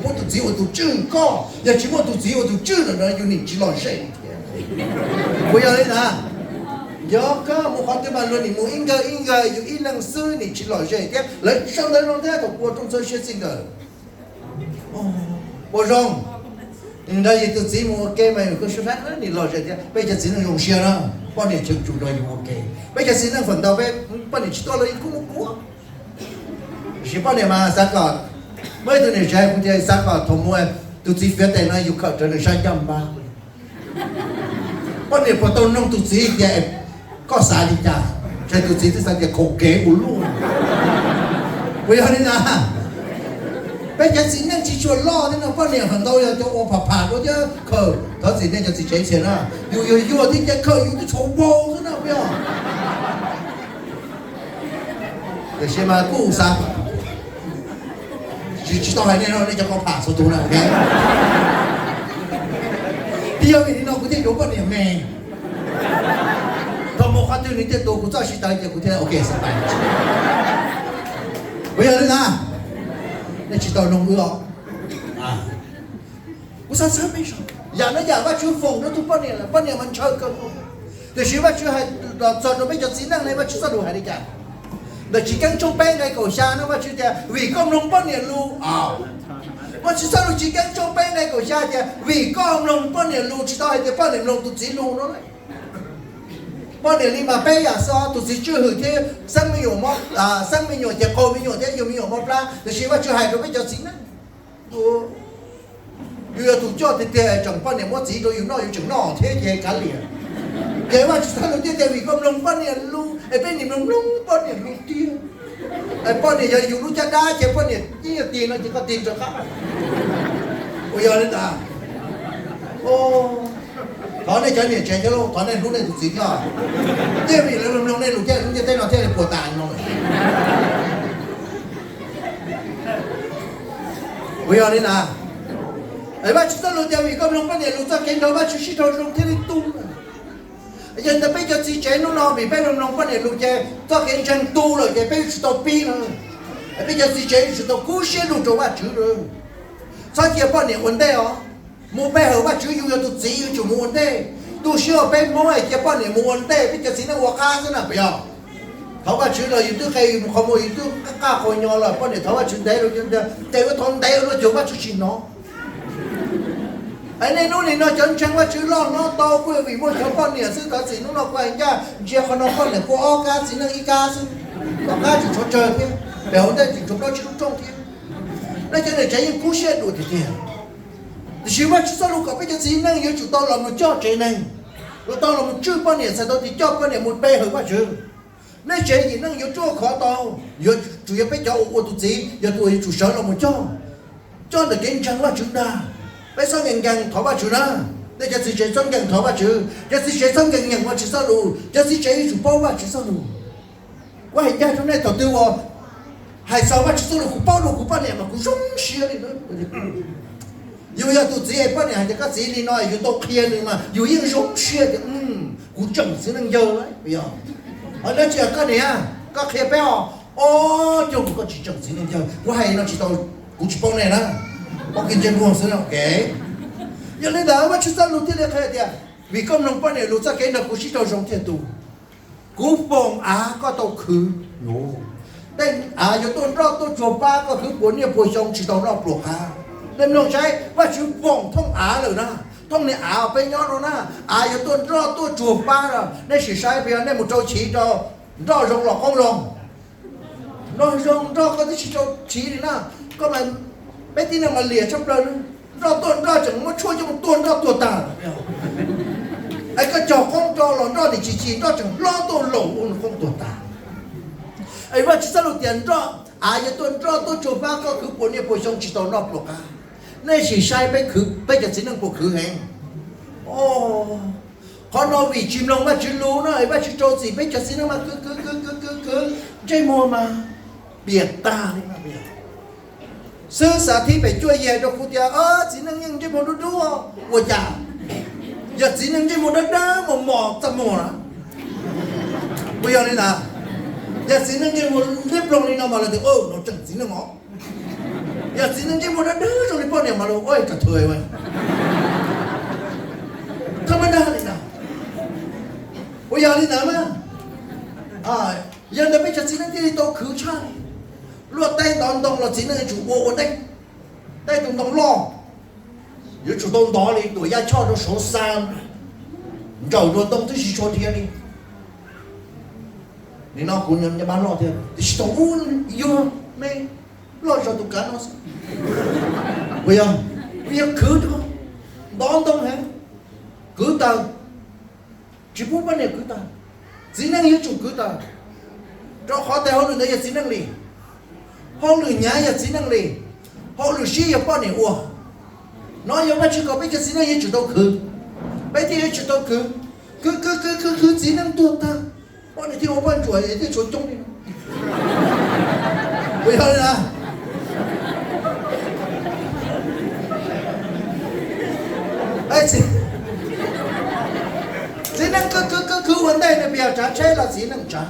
Muab tus txiv ua tus tswj koj, yog tsis muaj tus txiv ua tus tswj lawm no yus nim tsis lom zem thiab. Puas yog li ntawd? Yog koj mus qhov twg mas luag nim mus ib nkawg ib nkawg, yus ib leeg xwb nim tsis lom zem thiab. Lawv sau ntawv zoo thiab thaum kuv ua rooj txhawb siab txij nkawm. Ua zoo, nrog yus tus txiv mus ua ke mas yus kuj sib faib nim lom zem thiab. Peb cov txiv neej zoo siab na, poj niam cheem tsum nrog yus ua ke. Peb cov txiv neej feem ntau peb poj niam tsis tuaj los yus kuj muaj kuab. Tiam sis poj niam mas xav kom, muaj ib tug niam tsev kuv tias xav kom thaum mus tus txiv fiav tes no yus khawm rawv nws sab ncaj npab. Poj niam puas tau noog tus txiv tias koj xav li cas, ces tus txiv twb xav tias khaum kev mus luaj. Puas yog li ntawd? Peb cov txiv neej tsis tshua loj thiab no, poj niam feem ntau yog cov ua pham pham dua thiab khawm, thov txim nej cov txiv tsev txhia na, yus yuag yuag thiab ces khawm yus twb tshuav vau xwb na puas yog? Tiam sis mas kuj xav, tsis tau hais nej no, nej cov qhov pham txhua tus na. Twb yog vim li no kuv thiaj yuav poj niam me. Thaum mus qhov twg nws thiaj tu kuv txoj siv tawv ces kuv thiaj ok xav pais. Puas yog li ntawd? Nej tsis tau noog wb os. Kuv xav xav peb, yam no yam Vajtswv foom rau tus poj niam lawm, poj niam mas ntshaw kawg nkaus. Tiam sis Vajtswv hais los txog rau peb cov txiv neej ne, Vajtswv txoj lus hais li cas? Ntawm Tsis Keeb tshooj peb nqe kaum xya no Vajtswv tias vim koj mloog poj niam lus. Vajtswv txoj lus Tsis Keeb tshooj peb nqe kaum xya tias vim koj mloog poj niam lus, tsis tau hais tias poj niam mloog tus txiv lus no. Poj niam li mas peb yam xwb, tus txiv tswj hwm thiab xeeb me nyuam, xeeb me nyuam ces qaug me nyuam thiab yug me nyuam mob plab, tiam sis Vajtswv hais rau peb cov txiv neej, yus yog tus coj tiag tiag tseem poj niam muab txiv rau yus noj yus tseem noj thiab ces kav liam. Ces Vajtswv txoj lus thiaj tias vim koj mloog poj niam lus es peb nim mloog mloog poj niam lus tiag. Poj niam yog yus lub caj dab ces poj niam yeej yog tig no ces koj tig rov qab. Puas yog li ntawd? Thov nej cov niam tsev cov, thov nej hlub nej tus txiv thiab. Thiaj vim lawv mloog nej lus thiaj lub ntiaj teb no thiaj li puas tas no. Puas yog li ntawd? Vajtswv txoj lus tias vim koj mloog poj niam lus txoj kev nrog Vajtswv sib raug zoo thiaj li tu. Yog li ntawd peb cov txiv tsev hnub no vim peb mloog poj niam lus ces txoj kev ntseeg tu lawm ces peb tsis tau pib no. Peb cov txiv tsev tsis tau kub siab lug rau Vajtswv lawm. Txhob cia poj niam ua ntej os. Mus pe hawm Vajtswv, yus yog tus txiv yuav tsum mus ua ntej. Tu siab ua peb Hmoob cia poj niam mus ua ntej, peb cov txiv neej ua qab xwb na puas yog? Thov Vajtswv los yus twb qe yus mus qhov muag, yus twb qaj qhov nyo los poj niam thov Vajtswv ntev rau, ces ua thov ntev ua luaj cuag Vajtswv tsis hnov. Es niaj hnub nim no cov ntseeg Vajtswv loj hlob tau kuj yog vim muaj cov poj niam xwb. Thov txim hnub no kuv hais ncaj ntsia qhov no poj niam kuj ob kab txiv neej ib kab xwb, tom qab tseem tshuav tsawg thiab, pem hauv ntej tseem tshuav plaub tsib lub rooj thiab. Nej cov niam tsev yeej kub siab dua tiag tiag. Tiam sis Vajtswv txoj lus kom peb cov txiv neej yuav tsum tau los mus coj tsev neeg, yuav tau los mus tswj poj niam, txhais tau tias coj poj niam mus pe hawm Vajtswv. Nej tsev yim neej yuav ruaj khov tau, yuav tsum yog peb cov uas ua tus txiv yog tus uas yuav tsum sawv los mus coj, coj ntawm kev ntseeg Vajtswv ntag. Peb txhob nkees nkees thov Vajtswv na. Nej cov txiv tsev txhob nkees thov Vajtswv, cov txiv tsev txhob nkees nkees Vajtswv txoj lus, cov txiv tsev yuav tsum paub Vajtswv txoj lus. Kuv hais ncaj rau nej, thaum twg uas hais txog Vajtswv txoj lus kuv paub dua kuv poj niam mas kuv zoo siab li. Yus yog tus txiv es poj niam hais tias koj txiv li no yus tau qhia nws mas yus yeej zoo siab tias kuv tseem txiv neej yawg lawm. Yog, ho dab tsi koj niam, koj qhia peb os. Ob, cog koj tsis tseem txiv neej yawg, kuv hais no tsis tau, kuv tsis paub nej na, paub kiag ntsej muag xwb na. Yog li ntawd Vajtswv txoj lus thiaj li qhia tias vim koj mloog poj niam lus txoj kev nrog kuv sib raug zoo thiaj tu. Kuv foom av koj tau khwv. Tej av yuav tuaj nroj tuaj tsuag pab koj khwv puas niaj puas xyoo tsis tau noj pluas qab. Nej mloog saib, Vajtswv foom thooj av lawm na, thooj niag av peb nyob no na, av yuav tuaj nroj tuaj tsuag pab no. Nej sim saib, puas yog nej mus rau chiv rau, nroj zoo los qoob loo, nroj zoo nroj koj twb tsis rau chiv li na, koj mas, peb tib neeg mas liam tshaj plaws, nroj tuaj nroj tseem muab tshuaj coj mus tua nroj tuag tag. Es koj cog qoob rau los nroj nim chim chim nroj tseem hlob tuaj laus ua nws qoob tuag tag. Es Vajtswv txoj lus tias nroj, av yuav tuaj nroj tuaj tsuag pab koj khwv puas niaj puas xyoo tsis tau noj pluas qab. Nej sim saib peb khwv, peb cov txiv neej puas khwv heev? Qhov no vim tsis mloog Vajtswv lus no es Vajtswv rau txim peb cov txiv neej mas khwv khwv khwv khwv khwv, ntsej muag mas piam tag li. Xib hwb Xav Thib pem cuaj yam rau kuv tias txiv neej yeej ntsej muag dub dub ua cas, yog txiv neej ntsej muag dawb dawb mos mos txaj muag na. Puas yog li ntawd? Yog txiv neej ntsej muag liab ploog li no mas lawv tias no tseem txiv neej os. Yog txiv neej ntsej muag dawb dawb zoo li poj mas los ua ka thwm, thaj mab dag li ntawd. Ua yog li ntawd mas, yog ntawd peb cov txiv neej thiaj li tau khwv tshaj li. Luaj tej ntov ntoo los txiv neej yuav tsum ua ua ntej. Tej tus ntoo loj yuav tsum tau ntov li tuam yaj choj rau saud xa nrawm dua ntoo twb tsis tshua dhia li. Nim no kuv nyob mab loj thiab tiam sis thaum ub yuag me loj zog tus kav no xwb. Kuv yog, kuv yog khwv rau ntov ntoo heev, khwv tawm, tsis pub poj niam khwv tawm. Txiv neej yuav tsum khwv tawm, rau qhov tes hauj lwm ntawd yog txiv neej li, hauj lwm hnyav yog txiv neej li, hauj lwm sib yog poj niam ua. No yog Vajtswv kom peb cov txiv neej yuav tsum tau khwv, peb thiaj yuav tsum tau khwv, khwv khwv khwv khwv khwv txiv neej tuag tag, poj niam thiaj ua poj ntsuam thiaj tshuav coob li no. Kuv yog li na. Txiv neej khwv khwv khwv khwv ua ntej nws pib tsav tsheb los txiv neej tsav.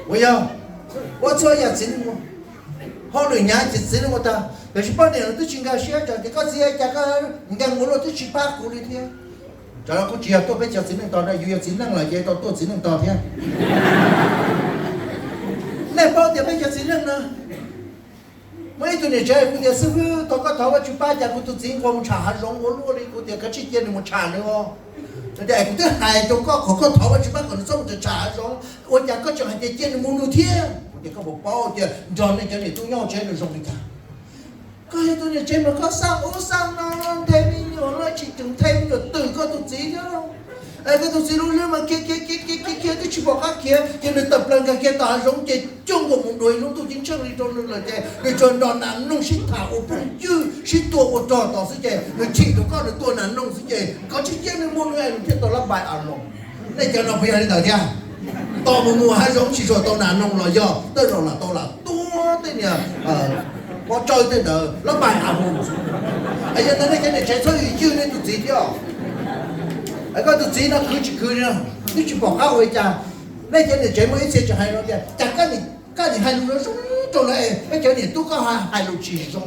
Kuv yog, ua txhua yam txiv neej ua, hauj lwm hnyav ces txiv neej ua tag, tiam sis poj niam los twb tsis nkag siab, tsam tias koj txiv cas koj nkees ua luaj twb tsis pab kuv li thiab. Tsam no kuj tsis yog tuaj peb cov txiv neej tog na, yus yog txiv neej lawm ces tau tuaj txiv neej tog thiab. Nej paub tias peb cov txiv neej na, muaj ib tug niam tsev kuv tias, xib hwb, thov koj thov Vajtswv pab, cas kuv tus txiv nquag mus tsham hav zoov ua luaj li. Kuv tias, kav tsij cia nws mus tsham nws os. Kuv tias, kuv twb hais rau koj kom koj thov Vajtswv pab kom nws txhob mus tsham hav zoov, ua cas koj tseem hais tias cia nws mus nws thiab? Kuv tias, koj puas paub tias nrog nej cov niam tub nyob tsev nws zoo li cas? Koj yog tus niam tsev mas koj xaj ub xaj no, nthe me nyuam los tsis tseem nthe me nyuam twm koj tus txiv thiab. Es koj tus txiv lub hlwb mas khiav khiav khiav khiav khiav twb tsis pom qab khiav, ces nws tawm plaws nkag kiag tom hav zoov ces cuaj nkaus mus dua ib lub ntuj ceeb tsheej li rau nws lawm ces nws tsuas nrog nas noog sib tham ua phooj ywg sib tua ua rog tos xwb ces nws chim rau koj nws tua nas noog xwb ces koj tsis cia nws mus nws thiaj tau lab npai a loos. Nej cov no puas yog li ntawd thiab? Tos mus mus hav zoov tsis tshua tau nas noog los yog tej zaum lam tau lam tuag tej niag pob tsawb tej ntawd lab npai a loos. Yog ntawd nej cov niam tsev txhob ywj nej tus txiv thiab. Koj tus txiv no khwv tsis khwv li, twb tsis pom qab ua li cas. Nej cov niam tsev muaj ib txhia tseem hais no tias, cas koj nim hais lus zoo zoo rau lawv, peb cov niam tub koj hais lus tsis zoo.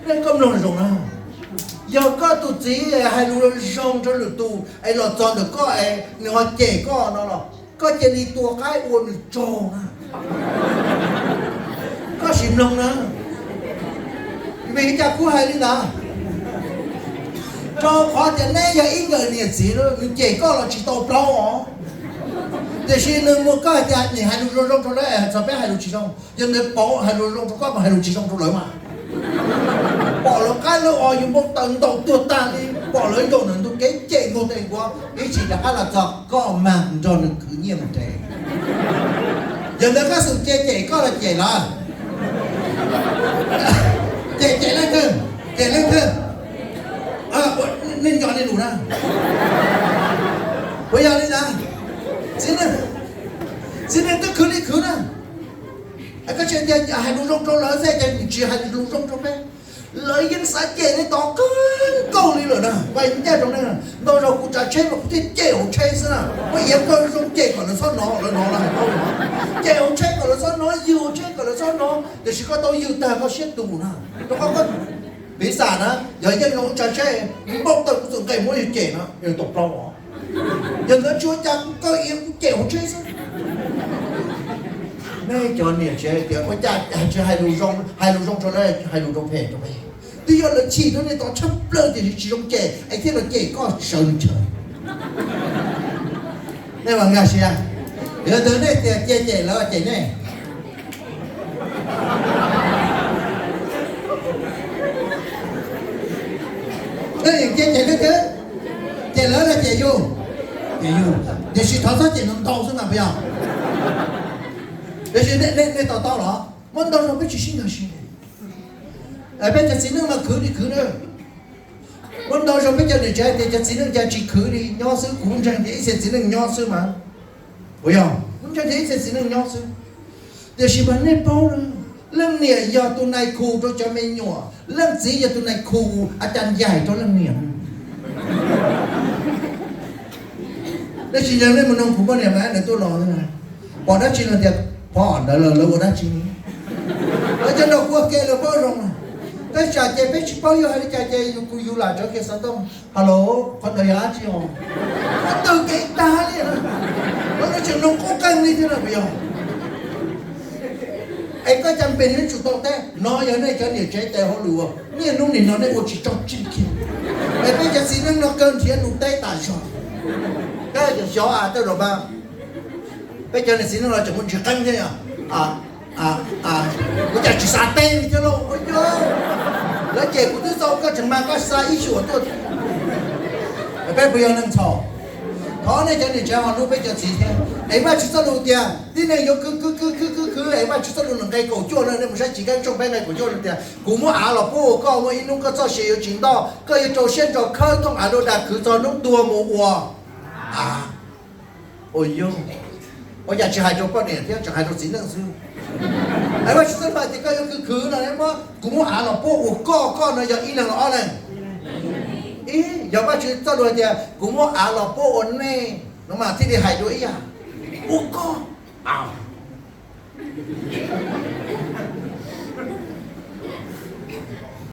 Nej koj mloog zoo na, yog koj tus txiv hais lus zoo zoo rau lwm tus es los txog ntawm koj es nws ho cem koj no los koj cia li tua qaib ua nws tsaug na. Koj sim mloog na, vim li cas kuv hais li ntawd? Rau qhov tias neb yog ib nkawm niam txiv, nws cem koj los tsis tau plaub os. Tiam sis nws muaj koj hais tias nim hais lus zoo zoo rau lawv, txog peb hais lus tsis zoo, yog ntawd pauv hais lus zoo rau koj mas hais lus tsis zoo rau lawv mas. Pom lawv qaib lawv os yus npau taws ntaus tuag tag li, pom lawv nkaum ntawm ntug kev cem nkaus tes nkuav, ib chim rov qab los txog koj mag nrog nws khwv nyiaj mus nres. Yog ntawd koj xum cia cem koj los cem lawv? Cem cem leej twg? Cem leej twg? Nej nco nej lus na. Puas yog li ntawd? Txiv neej twb khwv li khwv na. Koj tsis tias hais lus zoo rau lawv xwb ces tsis hais lus zoo rau peb. Lawv yeej xav cem nej tod kawg nkaus li lawm na. Vaj ncaj rau nej, ntau zaus kuv tsav tsheb mas kuv thiaj cem hauv tsheb xwb na. Muab iav koj zoo cem kom lawv txhob hnov, lawv hnov lawv hais paub. Cem hauv tsheb kom lawv txhob hnov, ywg hauv tsheb kom lawv txhob hnov, tiam sis koj tau ywg tag koj siab tus na. Rau qhov koj piv xam na, yog yeej zoo tsav tsheb, npau taws kuv txawm nqes muab yus cem no yus tau plaub os. Yog ntawd tsis ua cas, kuv kaw iav kuv cem hauv tsheb xwb. Nej cov niam tsev tias ua cas tsis hais lus zoo, hais lus zoo rau lawv, hais lus zoo phem rau peb. Twb yog lawv chim rau nej tod tshaj plaws tiam sis tsis zoo cem es thiaj los cem koj sawv ntshaw. Nej mas nkag siab, yog ntawd nej tias cia cem lawv cem nej. Cia cem leej twg? Cem lawv los cem yus? Cem yus. Tiam sis thov txhob cem ntau ntau xwb mas puas yog? Tiam sis nej to taub los muab ntau zaug peb tsis sib nkag siab. Peb cov txiv neej mas khwv li khwv na. Muab ntau zaug peb cov niam tsev hais tias cov txiv neej cas tsis khwv li, nyob xwb, kuv ntseeg tias ib txhia txiv neej nyob xwb mas. Puas yog? Kuv ntseeg tias ib txhia txiv neej nyob xwb. Tiam sis mas nej paub, leej niam yog tus nais khu rau cov me nyuam, leej txiv yog tus nais khu a cas ncaim rau leej niam. Nej tsis ntseeg nej mus noog kuv poj niam mas nws tuaj los, pom dab tsi los tias, pom ntawd los lawv ua dab tsi. Nrog kuv ua ke lawm paub zoo. Tab sis ces peb tsis paub yuav hais li cas ces yus kuv yus lam rov kiag xov tooj. Hello, qhov ntawd yog dab tsi os? Qhov ntawd kev tag li. Qhov ntawd tseem nug qub qeej li thiab no puas yog? Es koj cas npe neb tsum tau teb no yog nej cov niam tsev tes hauj lwm uas niaj hnub nim no nej ua tsis tso tseg kiag. Es peb cov txiv neej no kawg nrhiav lus teb tas zog. Koj xyov a tej zaum mas peb cov niam txiv neej no tseem muaj ntsis qeej thiab yog. Kuv cas tsis xav teb li thiab lauj, ua cas lawv cem kuv twb txaus koj tseem mas koj xa ib xyuas tuaj. Peb puas yog neeg txhaum? Thov nej cov niam tsev ho hlub peb cov txiv thiab. Es Vajtswv txoj lus tias tib neeg yuav khwv khwv khwv khwv khwv khwv, es Vajtswv txoj lus nqe kaum cuaj no nej mus saib Chiv Keeb tshooj peb nqe kaum cuaj no tias, kuv muab av los pub ua koj, muaj ib hnub koj txoj sia yuav tsis ntoj, koj yuav rau siab ntso khawb thooj av dua dag khwv txog hnub tuag mus ua av. Ua yog, ua cas tsis hais rau poj niam thiab tseem hais rau txiv neej xwb? Es Vajtswv txoj lus tias koj yuav khwv khwv no, kuv muab av los pub ua koj, koj no yog ib leeg los ob leeg? Ib, yog Vajtswv txoj lus hais tias kuv muab av los pub ua nej no mas thiaj li hais dua ib yam, ua koj.